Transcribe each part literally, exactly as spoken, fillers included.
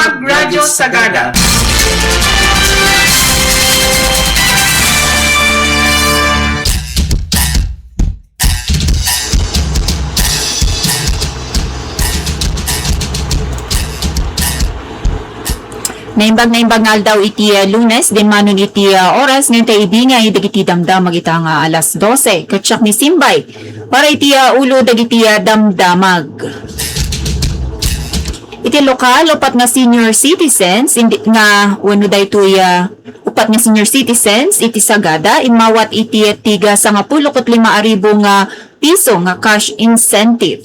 Radyo Sagada. Naimbag, naimbag nga aldaw iti, ah, Lunes, dinmanon iti, ah, oras nga intay ibingay dagiti damdamag ita nga alas dose. Ket siak ni Simbay para iti, ah, ulo dagiti, ah, damdamag. Iti lokal, upat nga senior citizens indi, nga wenno daytoy, ah, upat nga senior citizens iti Sagada immawat iti tiga sangapulo ket lima a ribu nga piso nga cash incentive.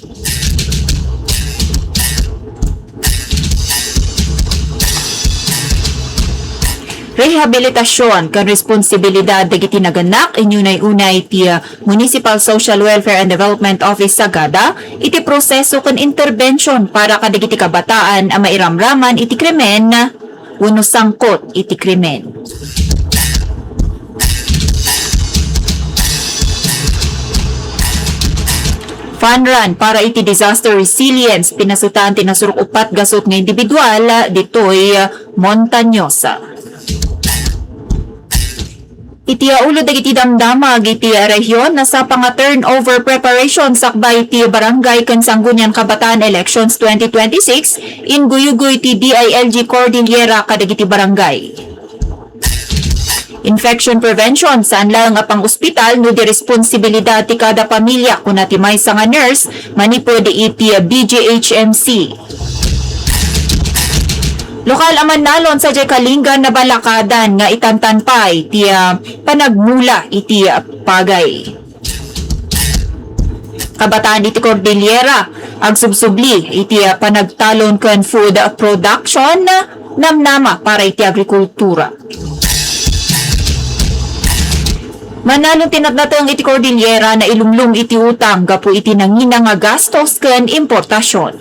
Rehabilitasyon ken responsibilidad dagiti naganak, inunay-unay ti, ah, Municipal Social Welfare and Development Office Sagada iti proseso ken interbensyon para kadagiti kabataan a mairamraman iti krimen wenno sangkot iti krimen. Fun run para iti disaster resilience, pinasutan ti nasurok upat gasut nga individual ditoy Montañosa. Iti ulo dagiti damdamag iti rehiyon, nasapa nga turnover preparation sakbay ti barangay ken sanggunian kabataan elections twenty twenty-six, ingguyugoy ti D I L G Cordillera kadagiti barangay. Infection prevention, saan laeng a pang-ospital no di responsibilidad ti kada pamilya, kuna ti maysa nga nurse manipud iti B G H M C. Lokal a mannalon sadiay Kalingan, nabalakadan nga itantan pay ti, ah, panagmula iti, ah, pagay. Kabataan iti Cordillera agsubsubli iti, ah, panagtalon ken food production, namnama para iti agrikultura. Mannalon ti natnateng iti Cordillera, nailumlom iti utang gapu iti nangina nga gastos ken importasion.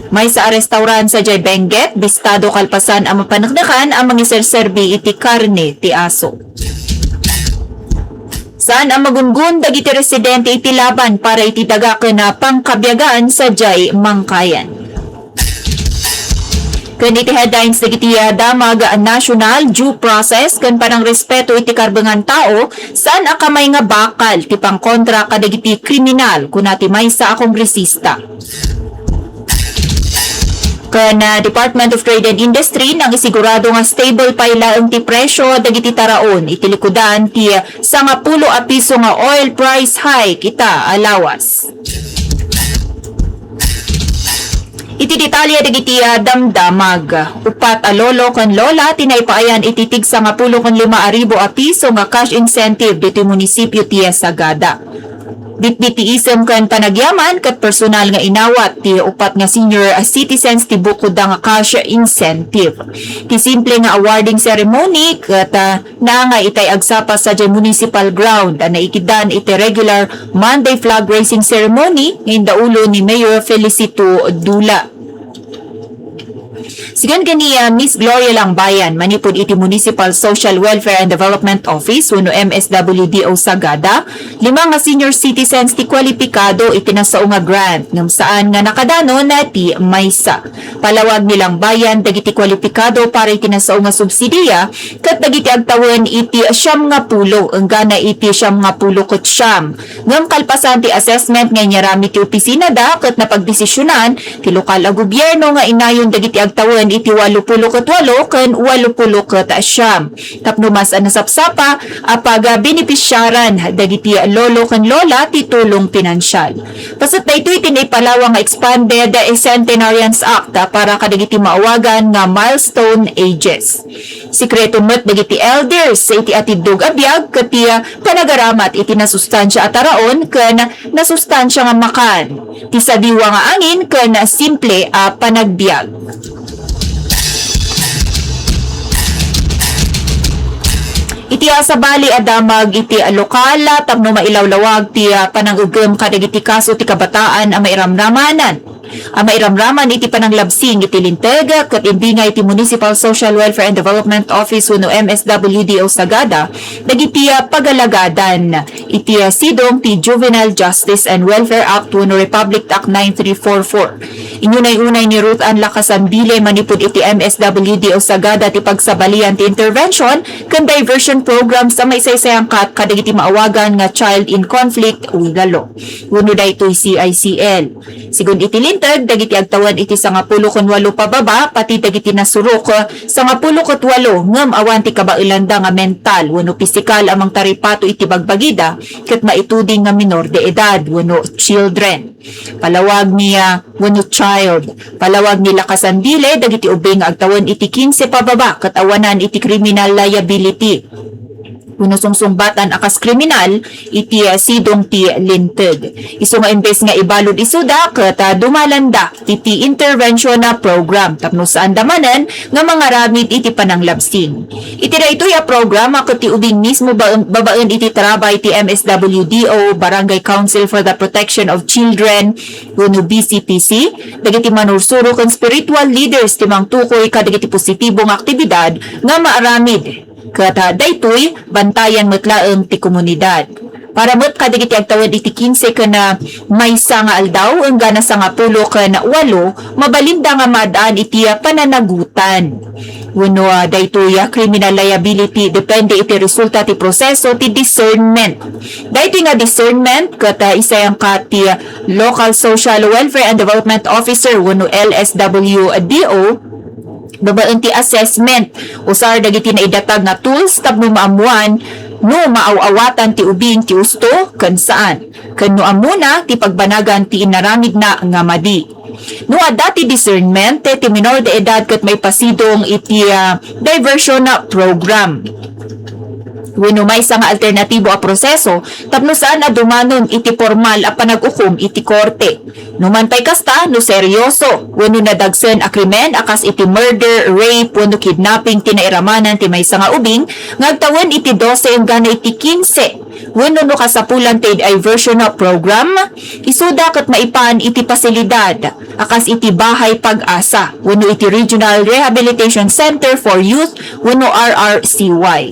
Maysa a restaurant sadiay Benguet, bistado kalpasan a mapaneknekan a mangiserserbi iti karne ti aso. Saan a magunggon dagiti residente iti laban para iti daga ken a pangkabiagan sadiay Mangkayan. Ken iti headlines dagiti, ah, damag, national due process ken panangrespeto iti karbengan tao, saan a kamay nga bakal ti pangkontra kadagiti kriminal, kuna ti maysa a kongresista. Ken, ah, Department of Trade and Industry, nangisigurado nga stable pay laeng ti presyo dagiti taraon iti likudan ti sangapulo a piso nga oil price hike ita a lawas. Iti detalye dagiti, ah, damdamag, upat a lolo ken lola ti naipaayan iti tig sangapulo ken lima a ribu a piso nga cash incentive ditoy munisipio ti Sagada. Bitbit ti isem ken panagyaman ket personal nga inawat ti upat nga senior citizens ti bukodda nga cash incentive. Ti simple nga awarding ceremony ket, ah, naangay itay agsapa sadiay municipal ground a naikiddan iti regular Monday flag raising ceremony nga indaulo ni Mayor Felicito Dula. Sigun ken ni, ah, Miss Gloria Langbayan, manipud iti Municipal Social Welfare and Development Office wenno M S W D O Sagada, lima nga senior citizens ti kwalipikado iti nasao nga grant, ngem saan nga nakadanon ti maysa. Palawag ni Langbayan dagiti kwalipikado para iti nasao nga subsidiya ket dagiti agtawen iti siam nga pulo enggana iti siam nga pulo ket siam. Ngem kalpasan ti assessment nga inyarami ti opisinada ket napagdesisionan ti lokal a gobierno nga inayon dagiti agtawen iti walo pulo ket walo ken walo pulo ket siam tapno mas a nasapsapa a pagbenepisiaran dagiti lolo ken lola ti tulong pinansial. Paset daytoy ti naipalawa nga Expanded Centenarians Act para kadagiti maawagan nga milestone ages. Sekreto met dagiti elders iti atiddog a biag ket ti panagaramat iti nasustansia a taraon ken nasustansia nga makan, ti sadiwa nga angin ken simple a panagbiag. Iti sabali a damag iti lokal tapno mailawlawag ti panangeggem kadagiti kaso ti kabataan a mairamramanan. a mairamraman iti pananglabsing iti linteg ket imbingay ti Municipal Social Welfare and Development Office wenno M S W D O Sagada dagiti, ah, pagalagadan iti, ah, sidong ti Juvenile Justice and Welfare Act wenno Republic Act nine three four four. Inunay-unay ni Ruth Ann Lacasandile manipud iti M S W D O Sagada ti pagsabalian ti intervention ken diversion programs a maisaysayaangkat kadagiti maawagan nga child in conflict with the law wenno daytoy C I C L. Sigun iti linteg, dagiti agtawen iti sangapulo ken walo pababa, pati dagiti nasurok, sangapulo ket walo ngem awan ti kabaelanda nga mental wenno pisikal a mangtaripato iti bagbagida ket maituding nga minor de edad wenno children. Palawag ni, ah, wenno child. Palawag ni Lacasandile dagiti ubing nga agtawen iti kinse pababa ket awanan iti criminal liability wenno sungsungbatan a kas kriminal iti, ah, sidong ti linteg. Isu nga imbes nga ibalud isuda ket, ah, dumalanda iti intervention a program tapno saanda manen nga mangaramid iti pananglabsing. Iti daytoy a program, ah, ket ti ubing mismo baen, babaen iti tarabay ti M S W D O, Barangay Council for the Protection of Children, wenno B C P C, dagiti manursuro ken spiritual leaders ti mangtukoy kadagiti positibo nga aktibidad nga maaramid. Ket, ah, daytoy, bantayan met laeng ti komunidad. Para met kadagiti agtawen iti kinse ken, ah, maysa nga aldaw, enggana sangapulo ken walo, mabalinda nga maad-an iti, ah, pananagutan. Wenno, ah, daytoy, ah, criminal liability, depende iti resulta ti proseso ti discernment. Daytoy nga discernment, ket, ah, isayangka ti, ah, Local Social Welfare and Development Officer wenno L S W D O, babaen ti assessment, usar dagiti naidatag nga tools tapno maammuan no maaw-awatan ti ubing ti usto ken saan, ken no ammona ti pagbanagan ti inaramidna nga madi. No adda ti discernment, ti minor de edad ket maipasidong iti, ah, diversion program wenno maysa nga alternatibo a proseso tapno saan a dumanon iti pormal a panag-ukom iti korte. No man pay kasta, no seryoso wenno nadagsen a krimen a kas iti murder, rape, wenno kidnapping ti nairamanan ti maysa nga ubing nga agtawen iti dose enggana iti kinse, wenno no kasapulan ti diversion program, isuda ket maipan iti pasilidad a kas iti Bahay Pag-asa wenno iti Regional Rehabilitation Center for Youth wenno R R C Y.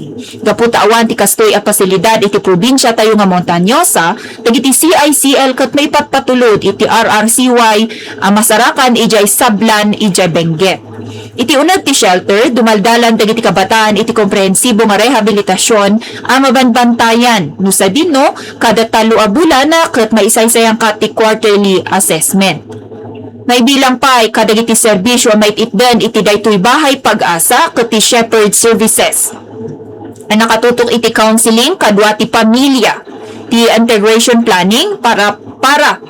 Gapu ta awan ti kastoy a pasilidad iti probinsiatayo nga Montañosa, dagiti C I C L ket maipatpatulod iti R R C Y a masarakan idiay Sablan idiay Benguet. Iti uneg ti shelter, dumaldalan dagiti kabataan iti komprehensibo nga rehabilitasyon a mabanbantayan. No sadino, kada tallo a bulan ket maisaysayangka ti quarterly assessment. Naibilang pay kadagiti serbisyo a maititden iti daytoy Bahay Pag-asa ket ti Shepherd Services a nakatutok iti counseling kadua ti pamilya, ti integration planning para, para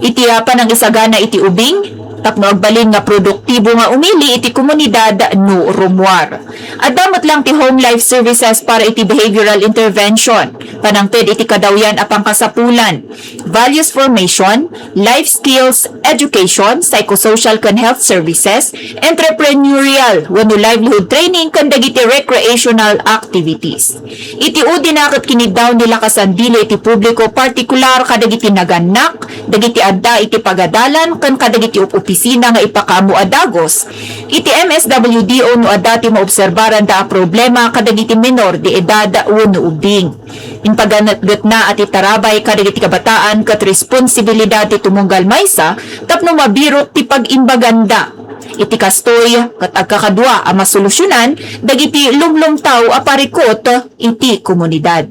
iti, ah, panangisagana iti ubing tapno agbalin nga produktibo nga umili iti komunidad no rummuar. Adda met lang ti home life services para iti behavioral intervention, panangted iti kadawyan a pangkasapulan, values formation, life skills, education, psychosocial ken health services, entrepreneurial wenno livelihood training ken dagiti recreational activities. Iti udina ket kiniddaw ni Lacasandile iti publiko, partikular kadagiti nagannak, dagiti adda iti pagadalan ken kadagiti op-opisina nga ipakaammo a dagus iti M S W D O no adda ti maobserbaranda a problema kadagiti menor de edad wenno ubing. Impaganetgetna a ti tarabay kadagiti kabataan ket responsibilidad ti tumunggal maysa tapno mabirok ti pag-imbaganda. Iti kastoy, ket agkakadua a masolusyonan dagiti lumlumtaw a parikut iti komunidad.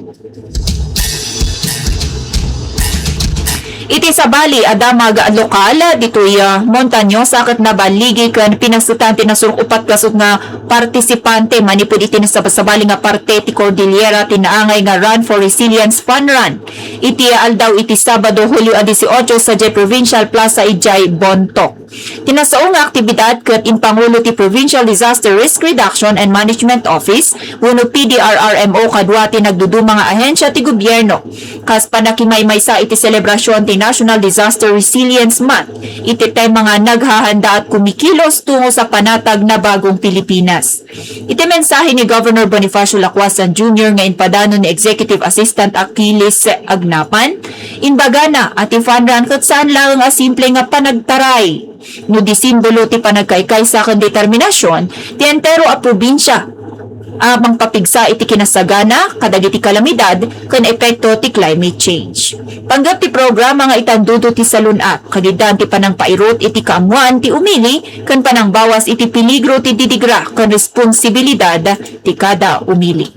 Iti sabali a damag lokal ditoy, ah, Montañosa ket naballigi ken pinasutan ti nasurok upat kasut nga partisipante manipud iti nasabasabali nga parte ti Cordillera ti naangay nga Run for Resilience Fun Run iti aldaw iti Sabado, Hulyo a dieciocho, sadiay Provincial Plaza idiay Bontoc. Ti nasao nga aktibidad ket impangulo ti Provincial Disaster Risk Reduction and Management Office wenno P D R R M O kadua ti nagduduma nga ahensya ti gobierno. Kas panakimaymaysa iti selebrasion ti National Disaster Resilience Month iti tema nga Naghahandaat Kumikilos Tungo sa Panatag na Bagong Pilipinas. Iti mensahe ni Governor Bonifacio Lacuasan Junior nga impadanon ni Executive Assistant Achilles Agnapan, imbagana a ti fun run ket saan laeng a simple nga panagtaray no di simbolo ti panagkaykaysa ken determinasion ti entero a probinsia a mangpapigsa iti kinasagana kadagiti kalamidad ken epekto ti climate change. Panggep ti programa nga itandudo ti salun-at, kagiddaan ti panangpairut iti kaammoan ti umili ken panangbawas iti peligro ti didigra ken responsibilidad ti kada umili.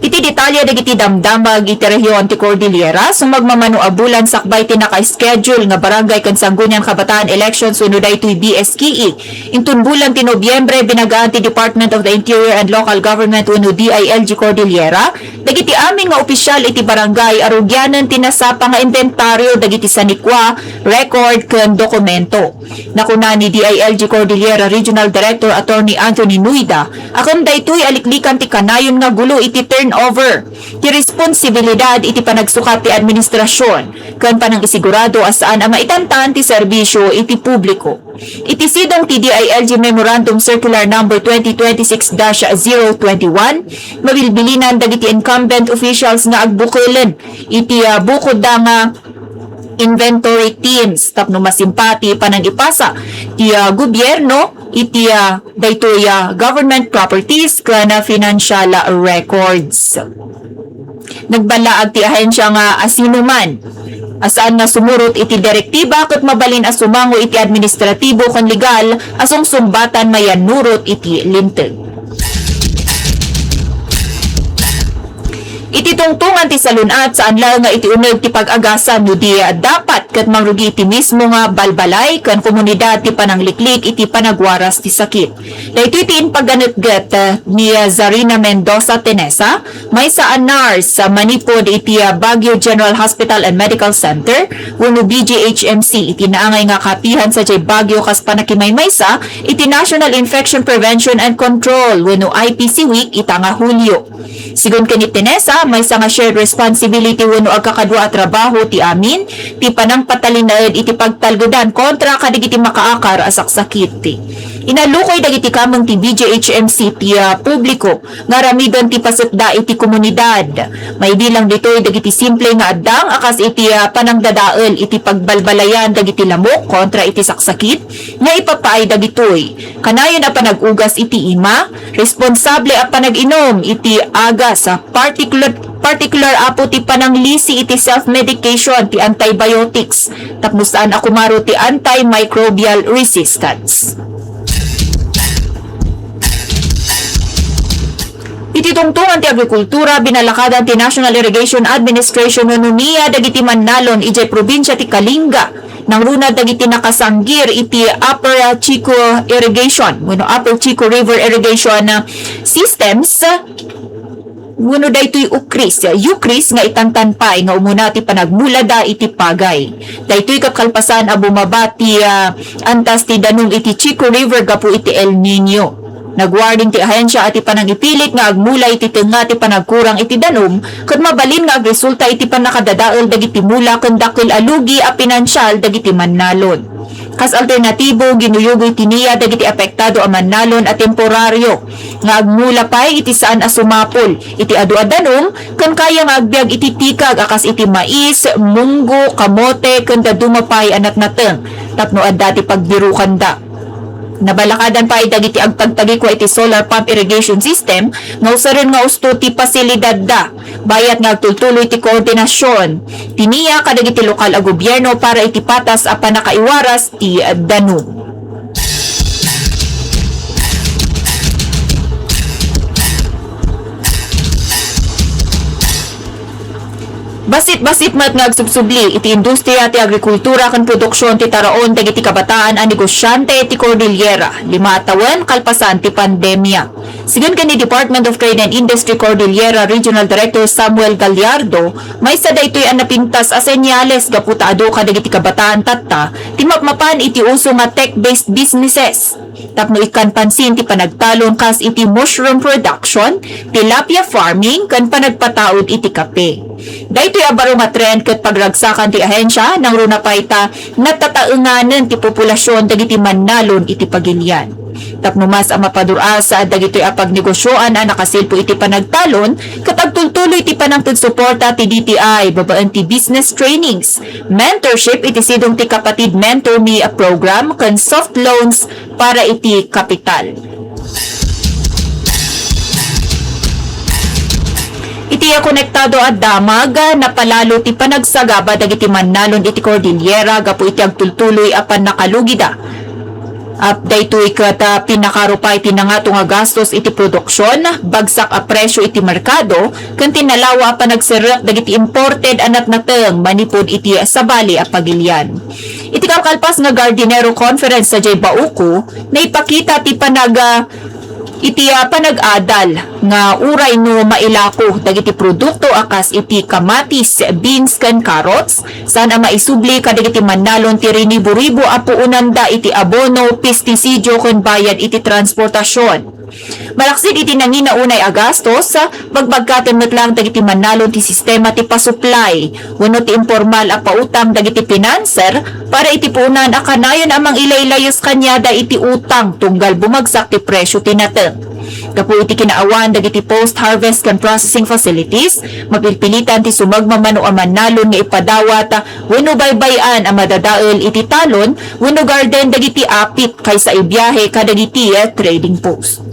Iti detalye dagiti damdamag iti rehiyon ti Cordillera, sumagmamano a bulan sakbay ti naka-schedule nga barangay ken sangguniang kabataan elections wenno daytoy B S K E. Inton bulan ti Nobyembre, binagaan ti Department of the Interior and Local Government wenno D I L G Cordillera dagiti amin nga opisyal iti barangay a rugianen ti nasapa nga inventaryo dagiti sanikua, record, ken dokumento. Nakuna ni D I L G Cordillera Regional Director Attorney Anthony Nuida a ken daytoy a liklikan ti kanayon nga gulo iti turnover ti responsibilidad iti panagsukat ti administrasyon ken panangisigurado a saan a maitantan ti serbisyo iti publiko. Iti sidong ti D I L G Memorandum Circular Number twenty twenty-six dash zero twenty-one, mabilbilinan dagiti incumbent officials nga agbukelen iti, ah, bukodda nga inventory teams tapno masimpati panangipasa ti, ah, gobyerno iti, ah, daytoy, ah, government properties ken, ah, financial records. Nagballaag ti ahensya nga asinoman a saan nga sumurot iti direktiba ket mabalin a sumango iti administratibo ken legal a sungsungbatan mayannurot iti linteg. Iti tungtungan ti salun-at, saan laeng nga iti uneg ti pag-agasam no di dapat ket mangrugi iti mismo nga balbalay ken komunidad ti panangliklik iti panagwaras ti sakit. Daytoy ti impaganetget, eh, ni, eh, Zarina Mendoza Tenesa, maysa a nurse, ah, manipud iti, ah, Baguio General Hospital and Medical Center, wenno B G H M C, iti naangay nga kaapihan sadiay Baguio kas panakimaymaysa iti National Infection Prevention and Control, wenno I P C Week, ita nga Hulio. Sigun ken ni Tenesa, maysa nga shared responsibility wenno agkakadua a trabaho ti amin ti panangpatalinaed iti pagtalgedan kontra kadagiti makaakar a saksakit. Inalukoy dagiti kameng ti B G H M C ti, ah, publiko nga aramiden ti pasetda iti komunidad. Maibilang ditoy dagiti simple nga addang a kas iti, ah, panangdadael iti pagbalbalayan dagiti lamok kontra iti saksakit nga ipapaay dagitoy. Kanayon a panag-ugas iti ima, responsable a panag-inum iti agas, particular, particular apo ti pananglisi iti self-medication ti antibiotics tapno saan a kumaro ti antimicrobial resistance. Iti tungtungan ti agrikultura, binalakadan ti National Irrigation Administration wenno NIA dagiti mannalon idiay probinsia ti Kalinga. Nangruna dagiti nakasanggir iti Upper Chico Irrigation wenno Upper Chico River Irrigation, ah, Systems wenno daytoy UCRIS, UCRIS nga itantan pay nga umuna ti panagmulada iti pagay. Daytoy ket kalpasan a bumaba ti, ah, antas ti danum iti Chico River gapu iti El Niño. Nagwarning ti ahensia a ti panangipilit nga agmula iti tengnga ti panagkurang iti danum ket mabalin nga agresulta iti pannakadadael dagiti mula ken dakkel a lugi a pinansial dagiti mannalon. Kas alternatibo, ginuyugoy ti NIA dagiti apektado a mannalon a temporario nga agmula pay iti saan a sumapul iti adu a danum ken kaya nga agbiag iti tikag a kas iti mais, munggo, kamote, ken dadduma pay a natnateng tapno adda ti pagbirukanda. Nabalakadan pay dagiti agtagtagikua iti solar pump irrigation system nga usaren nga usto ti pasilidadda, bayat nga agtultuloy ti koordinasion ti NIA kadagiti lokal a gobierno para iti patas a pannakaiwaras ti danum. Bassit-bassit met nga agsubsubli iti industriya ti agrikultura ken produksion ti taraon dagiti kabataan a negosiante ti Cordillera, lima a tawen kalpasan ti pandemia. Sigun ken ni Department of Trade and Industry Cordillera Regional Director Samuel Gallardo, maysa daytoy a napintas a senyales gapu ta adu kadagiti kabataan tatta ti mapmapan iti uso nga tech-based businesses. Tapno ikkan pansin ti panagtalon kas iti mushroom production, tilapia farming, ken panagpataud iti kape. Daytoy a baro nga trend ket pagragsakan ti ahensia, nangruna pay ta natataenganen ti populasion dagiti mannalon iti pagilian. Tapno mas a mapadur-as dagitoy a pagnegosioan a nakasilpo iti panagtalon, ket agtultuloy ti panangted suporta ti D T I babaen ti business trainings, mentorship iti sidong ti Kapatid Mentor Me a program ken soft loans para iti kapital. Iti konektado a damag, napalalo ti panagsagaba dagiti mannalon iti Cordillera gapu iti agtultuloy a pannakalugida. Ap-, daytoy ket, ah, pinakaro pay ti nangato nga gastos iti produksion, bagsak a presio iti merkado, ken ti nalawa a panagserrek dagiti imported a natnateng manipud iti sabali a pagilian. Iti kalkalpas nga Gardinero Conference sadiay Bauco, naipakita ti panag-, ah, iti, ah, panag-adal nga uray no mailako dagiti produkto a kas iti kamatis, beans, ken carrots, saan a maisubli kadagiti mannalon ti rinibo-ribo a puonanda iti abono, pestisidio, ken bayad iti transportasion. Malaksid iti nangina unay a gastos, bagbagkaten met laeng dagiti mannalon ti sistema ti pasuplay wenno ti impormal a pautang dagiti financer para iti puonan a kanayon a mangilaylayus kaniada iti utang tunggal bumagsak ti presio ti nateng. Gapu iti kinaawan dagiti post-harvest ken processing facilities, mapilpilitan ti sumagmamano a mannalon nga ipadawat wenno baybay-an a madadael iti talon wenno garden dagiti apit kaysa ibiahe kadagiti, eh, trading post.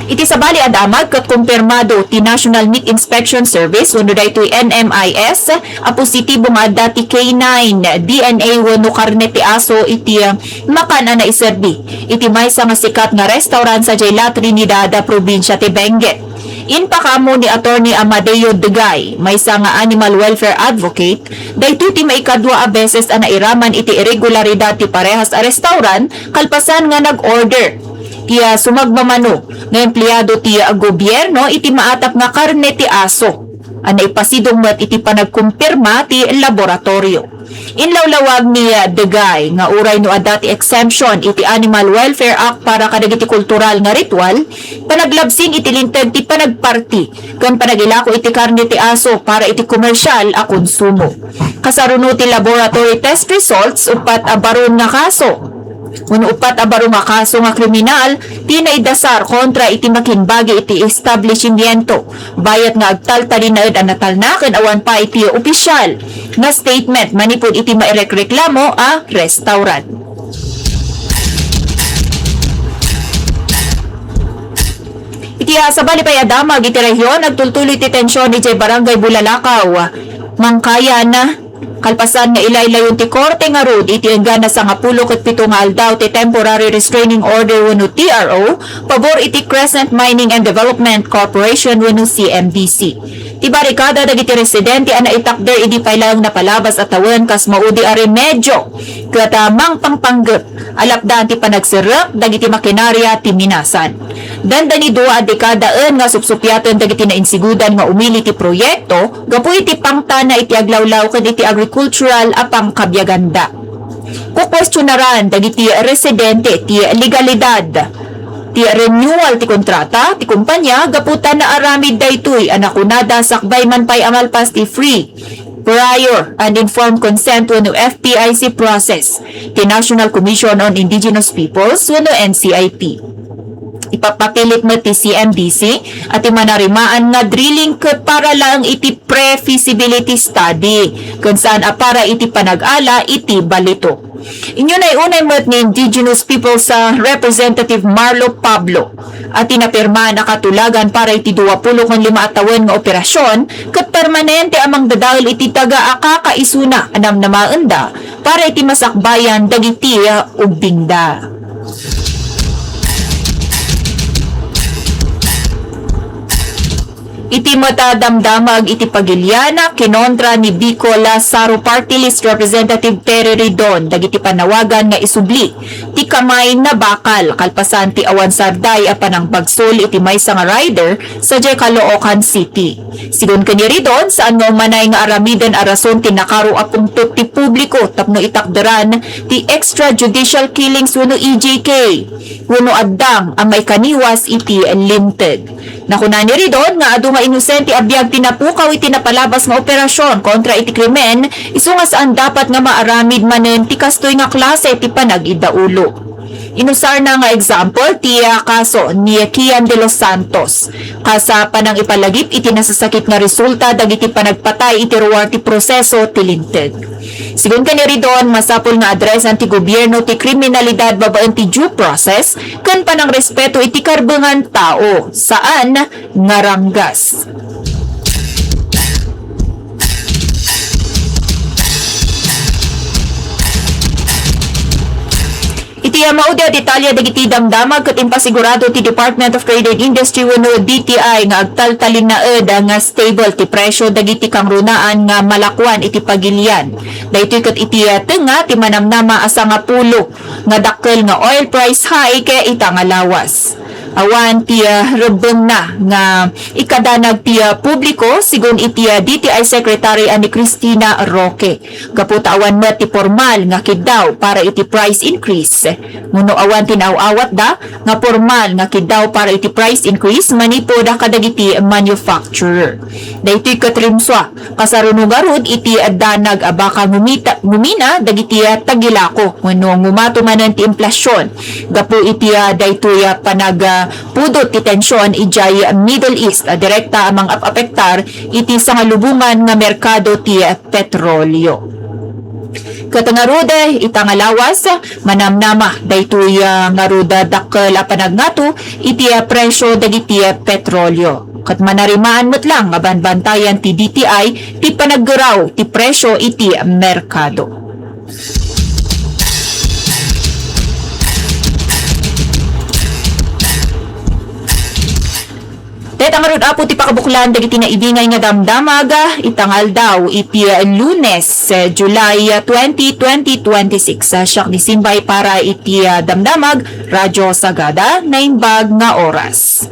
Iti sabali a damag ket kumpirmado ti National Meat Inspection Service wenno daytoy N M I S a positibo nga adda ti K nine D N A wenno karne ti aso iti, ah, makan a naiserbi iti maysa nga sikat nga restaurant sadiay La Trinidad, probinsya ti Benguet. Impakaammo ni Attorney Amadeo Degay, maysa nga animal welfare advocate, daytoy ti maikadua a beses a nairaman iti irregularidad ti parehas a restaurant kalpasan nga nag-order ti, ah, sumagmamano nga empleado ti, ah, gobierno iti maatap nga karne ti aso a naipasidong met iti panagkumpirma ti laboratorio. Inlawlawag ni Degay nga uray no adda ti exemption iti Animal Welfare Act para kadagiti kultural nga ritual, panaglabsing iti linteg ti panagparti ken panagilako iti karne ti aso para iti komersial a konsumo. Kasaruno ti laboratory test results, uppat a baron nga kaso wenno uppat a baro nga kaso nga kriminal ti naidasar kontra iti makimbagi iti establishimiento, bayat nga agtaltalinaed a natalna ken awan pay ti opisyal nga statement manipud iti mairekreklamo a restaurant. Iti, ah, sabali pay a damag iti rehiyon, agtultuloy ti tension idiay Barangay Bulalakaw, Mangkayan, kalpasan nga ilaylayon ti korte ngarud iti enggana sangapulo ket pito nga aldaw ti temporary restraining order wenno T R O pabor iti Crescent Mining and Development Corporation wenno C M D C. Ti barikada dagiti residente a naitakder idi pay laeng napalabas a tawen kas maudi a remedio ket, ah, mangpangpanggep a lapdan ti panagserrek dagiti makinarya ti minasan. Dandani dua a dekadaen nga supsupiaten dagiti nainsigudan nga umili ti proyekto gapu iti pangtana iti aglawlaw ken iti agrikultural a pangkabiaganda. Kukuestionaran dagiti residente ti legalidad ti renewal ti kontrata ti kumpanya gapu ta naaramid daytoy a nakunada sakbay man pay a malpas ti free, prior, and informed consent wenno F P I C process ti National Commission on Indigenous Peoples wenno N C I P. Ipapapilit met ti C M D C a ti manarimaan nga drilling ket para laeng iti pre-feasibility study ken saan a para iti panag-ala iti balitok. Inyunay-unay met ni Indigenous Peoples, ah, Representative Marlo Pablo a ti napirmaan a katulagan para iti duapulo ken lima a tawen nga operasyon ket permanente a mangdadael iti daga a kakaisuna a namnamaenda para iti masakbayan dagiti, ah, ubbingda. Iti met a damdamag iti pagilian, kinontra ni Bicol Saro Party List Representative Terry Ridon dagiti panawagan nga isubli ti kamay na bakal kalpasan ti awan sarday a panangbagsul iti maysa nga rider sadiay Caloocan City. Sigun ken ni Ridon, saan nga umanay nga aramiden a rason ti nakaro a pungtot ti publiko tapno itakderan ti extrajudicial killings wenno E J K, wenno addang a maikaniwas iti linteg. Nakuna ni Ridon nga adu nga inosente a biag ti napukaw iti napalabas nga operasyon kontra iti krimen, isu nga saan dapat nga maaramid manen ti kastoy nga klase ti panagidaulo. Inusarna nga example ti, ah, kaso ni Kian de los Santos, kas, ah, panangipalagip iti nasasakit nga resulta dagiti panagpatay iti ruar ti proseso ti linteg. Sigun ken ni Ridon, masapul nga adresan ti gobierno ti kriminalidad babaen ti due process ken panangrespeto iti karbengan tao, saan nga ranggas. Iti, ah, maudi a detalye dagiti damdamag ket impasigurado ti Department of Trade and Industry wenno D T I nga agtaltalinaed nga stable ti presyo dagiti kangrunaan nga malakuan iti pagilian. Daytoy ket iti, ah, tengnga ti manamnama a sangapulo nga dakkel nga oil price hike ita nga lawas. Awan ti, ah, rebbengna nga ikadanag ti, ah, publiko, sigun iti, ah, D T I Secretary a ni Cristina Roque. Gapu ta awan met ti pormal nga kiddaw para iti price increase. Wenno awan ti naaw-awatda nga pormal nga kiddaw para iti price increase manipud kadagiti manufacturer. Daytoy ket rimsua, kasaruno ngarud iti danag a baka ngumita, ngumina dagiti tagilako wenno ngumato manen ti inflasyon. Gapu iti, ah, daytoy, ah, panag, ah, pudot ti tension idiay Middle East, ah, direkta a mangap-apektar iti sangalubongan nga merkado ti, ah, petrolyo. Ket ngarud, ita nga lawas, manamnama daytoy, ah, ngarud a dakkel a panagngato iti, ah, presyo dagiti, ah, petrolyo. Ket manarimaan met lang nga banbantayan ti D T I ti panaggeraw ti presyo iti merkado. Dayta ngarud, Apo, ti pakabuklan dagiti naibingay nga damdamag, ah, ita nga aldaw iti, ah, Lunes, ah, July, ah, twenty, twenty twenty-six. Ah, siak ni Simbay para iti, ah, Damdamag, Radyo Sagada, naimbag nga oras.